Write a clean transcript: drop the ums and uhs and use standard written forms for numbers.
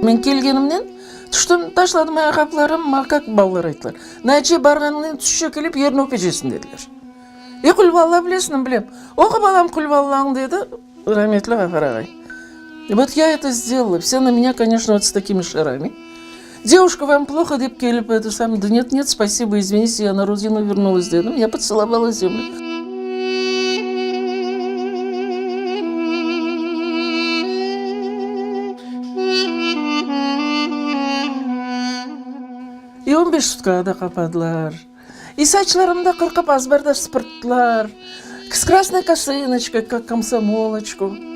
Men kelgenimnen tüştüm, taşladım ayaqqaplarım, maña kak balalar ayttılar, Naciye, barğanıñnen tüş çökelep yerni öpecesiñ, dediler. E, qulvalla bilesiñmi, bilem. Oqu, balam, qulvallañ, dedi rametli Ğafar ağay. Vot ya eto sdelala, vse na menya, koneçno, vot s takimi şarami. Devuşka, vam ploho, dep kelip eto sam, da net, net, spasibo, izvinite, ya na rodinu vernulas, dedim, ya potselovala zemlю. İ on beş sutkağa da qapadılar. İ saçlarımnı da qırqıp azbarda sıpırttılar, s krasnoy kosınıçkay, kak komsomoloçku.